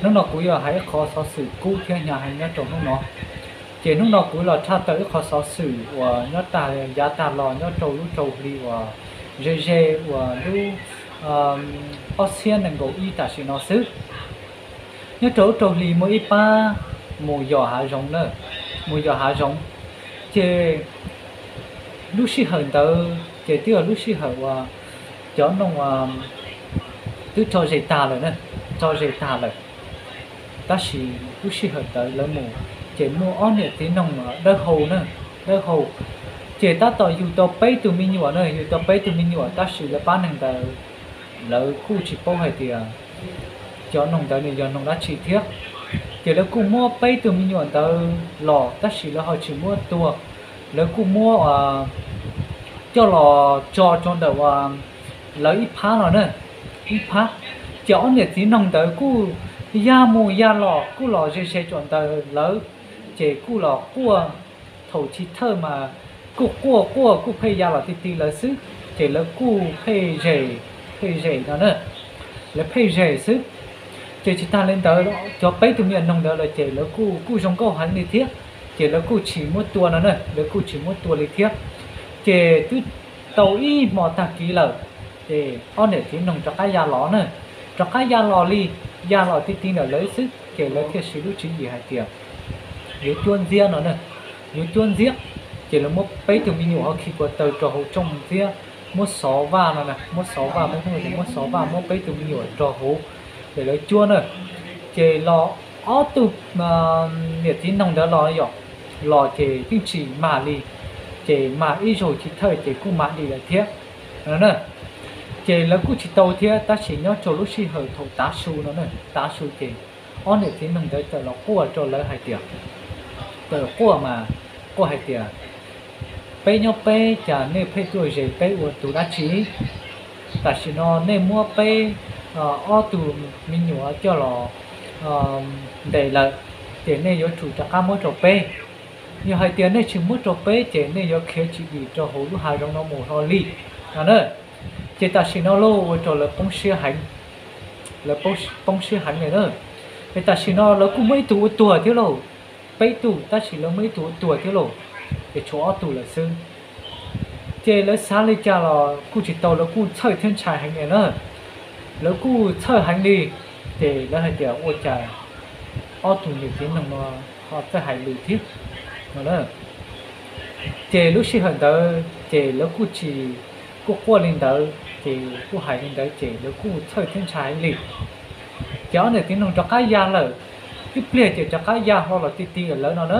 Hnub no kuv yuav hais ib qho xov xwm kub thiab hnyav heev nyob rau hnub no. Ces hnub no kuv los tshaj tawm ib qho xov xwm uas nyob tag, yav tag los nyob rau lub rau hli uas ze ze uas lub ob txhiab nees nkaum ib tam sim no xwb. Nyob rau lub rau hli muaj ib pab mus yos hav zoov na, mus yos hav zoov, ces lub sij hawm ntawd ces twb yog lub sij hawm uas cov noog twb tso zes tag lawm na, tso zes tag lawm. Tab sis lub sij hawm ntawd lawv mus, ces muaj ob niam txiv noog dawb hau na, dawb hau, ces tab tom yug tau peb tug me nyuam na, yug tau peb tug me nyuam, tab sis lawv pab neeg ntawd lawv kuj tsis paub hais tias cov noog ntawd nws yog noog dab tsi thiab. Ces lawv kuj muab peb tug me nyuam ntawd los, tab sis lawv ho tsis muab tua, lawv kuj muab coj los tso rau ntawm uas lawv ib phab no na, ib phab. Ces ob niam txiv noog ntawd kuj ya mus ya los kuj los ze ze rau ntawm lawv, ces kuj los quaj. Thaum chiv thawj mas kuj quaj quaj kuj pheej ya los ti ti lawv xwb, ces lawv kuj pheej zes, pheej zes no na, lawv pheej zes xwb. Ces tsis tag li ntawd, cov peb tug me nyuam noog ntawd los ces lawv kuj, kuj zoo nkauj heev li thiab, ces lawv kuj tsis muab tua no na, lawv kuj tsis muab tua li thiab. Ces twb tau ib hmo tag kis lawm, ces ob niam txiv noog rov qab ya los na, rov qab ya los li, ya los ti ti ntawm lawv xwb, ces lawv thiaj siv lub tswv yim hais tias yuav cuab ntxiab no na, yuav cuab ntxiab. Ces lawv muab peb tug me nyuam ho khi ko taw rau hauv rooj ntxiab, muab xov vaj no na, muab xov vaj, muab, muab xov vaj muab peb tug me nyuam rau hauv, ces lawv cuab na. Ces los ob tug niam txiv noog ntawd los yom, los ces yeej tsis mag li, ces mag ib zaug chiv thawj ces kuj mag dim lawm thiab no na. Ces lawv kuj tsis tau thiab, tab sis nyob rau lub sij hawm thaum tav su no na, tav su ces ob niam txiv noog ntawd txawm los quaj rau lawv hais tias, txawm quaj mas quaj hais tias, peb nyob peb cas nej pheej tuaj zes peb ua tus dab tsi? Tam sim no nej muab peb ob tug me nyuam coj los ntes lawm, ces nej yuav tsum rov qab muab rau peb. Yog hais tias nej tsis muab rau peb ces nej yuav khiav tsis dim rau hauv lub hav zoov no mus hlo li no na. Ces tam sim no lauj ua rau lawv poob siab heev, lawv poob siab heev li na. Es tam sim no lawv kuj muab ib tug ua tuag thiab lauj, peb tug tab sis lawv muab ib tug ua tuag thiab lauj, ces tshuav ob tug lawm xwb. Ces lawv xav li cas los kuj tsis tau, lawv kuj txhawj thiab ntshai heev li na. Lawv kuj txhawj heev li, ces lawv hais tias ua cas ob tug niam txiv noog no ho txawj hais lus thiab no. Ces lub sij hawm ntawd ces lawv kuj tsis, kuj quaj li ntawd ces kuj hais li ntawd ces lawv kuj txhawj thiab ntshai heev li. Ces ob niam txiv noog rov qab ya lawm, ib pliag ces rov qab ya hlo los ti ti lawv no na,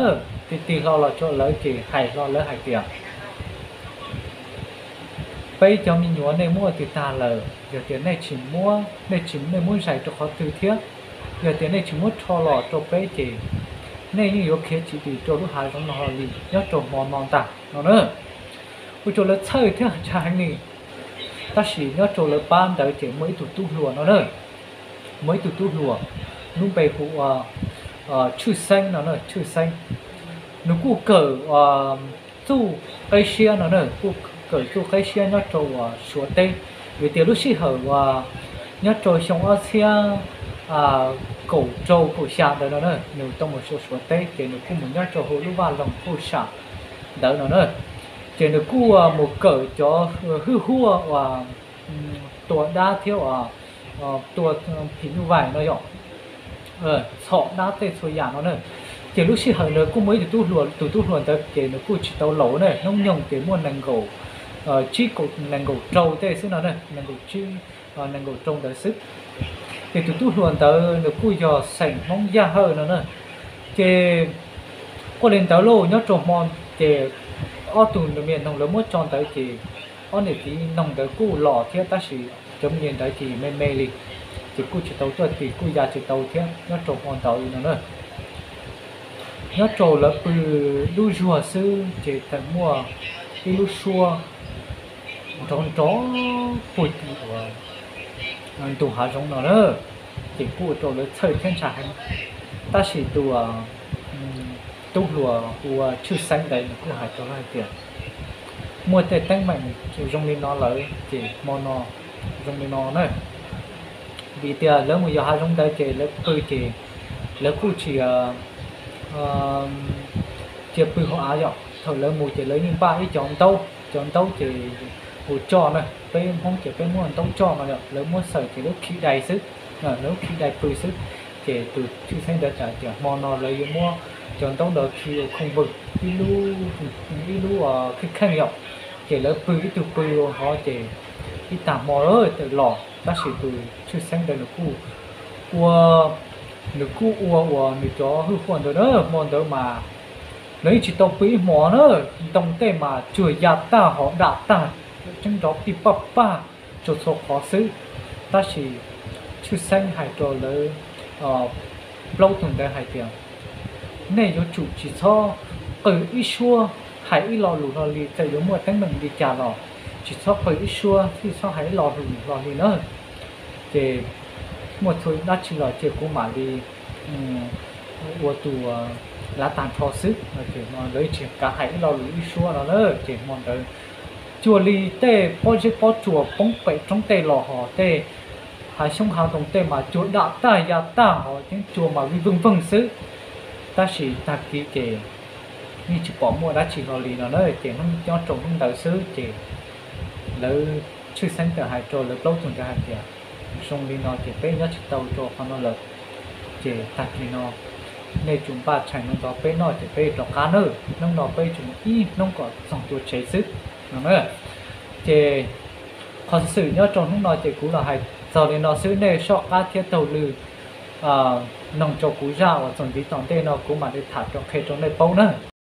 ti ti hlo los rau lawv ces hais hlo lawv hais tias, peb cov me nyuam nej muab ua twg tag lawm, yog tias nej tsis muab, nej tsis, nej muab zais rau qhov twg thiab, yog tias nej tsis muab rho los rau peb ces nej yeej yuav khiav tsis dim rau lub hav zoov no li nyob rau hmo no ntag no na. Ua rau lawv txhawj thiab ntshai heev li. Tab sis nyob rau lawv pab ntawd ces muaj ib tug tub hluas no na, muaj ib tug tub hluas, lub npe hu ua Tshwj Xeeb no na, Tshwj Xeeb. Nws kuj kawm txuj qeb siab no na, kuj kawm txuj qeb siab nyob rau uas Suav teb. Vim tias lub sij hawm uas nyob rau xyoo ob txhiab kaum rau kaum xya ntawd no na, nws tau mus rau Suav teb ces nws kuj mus nyob rau hauv lub vaj loog kuj sam ntawd no na. Ces nws kuj mus kawm cov hwj huaj uas tua dab thiab uas tua phim nyuj vais no yom, txhom dab tej txhua yam no na. Ces lub sij hawm ntawd kuj muaj ib tug tub hluas, tus tub hluas ntawd ces nws kuj tsis tau laus na, hnub nyoog ces muaj nees nkaum tsib, nees nkaum rau tej xwb no na, nees nkaum tsib, nees nkaum rau ntawd xwb. Ces tus tub hluas ntawd nws kuj yog xeem Hmoob Yaj Hawj no na. Ces quaj li ntawd lauj, nyob rau hmo ces ob tug me nyuam noog lawv muab tso ntawd ces ob niam txiv noog ntawd kuj los thiab tab sis cov me nyuam ntawd ces me me li, ces kuj tsis tau tuaj tim, kuj ya tsis tau thiab nyob rau hmo ntawd no na. Nyob rau lawv pw lub zuag xwb ces txawm muaj ib lub suab nrov nrov puag tim uas ntug hav zoov no na, ces kuj ua rau lawv txhawj thiab ntshai heev. Tab sis tus tub hluas hu ua Tshwj Xeeb ntawd nws kuj hais rau lawv hais tias muaj tej teeb meem zoo li no lawm ces hmo no zoo li no na, Vim tias lawv mus yos hav zoov ntawd ces lawv pw ces lawv kuj tsis cia pw hauv av yom. Thaum lawv mus ces lawv yeej npaj ib cov ntaub, cov ntaub ces hu tsoj na, peb Hmoob ces peb muab ntaub tsoj no yom, lawv muab xaws ces lawv khi dai xwb, lawv khi dai pw xwb. Ces tus tshwj xeeb ntawd hais tias hmo no lawv yuav muab cov ntaub ntawd khi ua khooj vwg, ib lub, ib lub kheej kheej yom. Ces lawv pw ib tug pw ua hov ces ib tag hmo tawm los, tab sis tus tshwj xeeb ntawd nws kuj ua, nws kuj ua uas nws cov hwj huam ntawd na, hmo ntawd mas lawv yeej tsis tau pw ib hmos na, ntoo tej mas tsuag ya tag hov dam tag, tseeb nrov pij paj paj rau txhua qhov xwb. Tab sis tshwj xeeb hais rau lawv plaub tug ntawd hais tias, nej yuav tsum tsis txhob qw ib suab, hais ib lo lus hlo li, txawm yuav muaj teeb meem li cas los tsis txhob qw ib suab thiab txhob hais ib lo lus hlo li na. Ces muaj txhua dab tsi los ces kuv mam li ua tus lav tag nrho xwb. Lawv tsis kam hais ib lo lus ib suab no na. Ces hmo ntawd cuag li tej pob zeb pob tsuas poob pem roob tej los hos tej hav xyoob hav ntoo tej mas cua dam tag ya tag hos ceeb cua mas vij vwj vwg xwb. Tab sis tag kis ces yeej tsis pom muaj dab tsi hlo li no na. Ces nyob rau hnub ntawd xwb ces lawv tshwj xeeb txawm hais rau lawv plaub tug ntawd hais tias, zoo li no ces peb nyob tsis tau rau qhov no lawm. Ces tag kis no nej tsum npaj tshais ntxov peb noj ces peb rov qab nawb. Hnub no peb tsum ib hnub kom txog tua tsev xwb no na. Ces qhov xwm nyob rau hnub no ces kuv los hais txog li no xwb, nej soj qab thiab taug lw noog rau kuv zaj uas txuas ntxiv tom ntej no kuv mam li tham rau qhia rau nej paub na.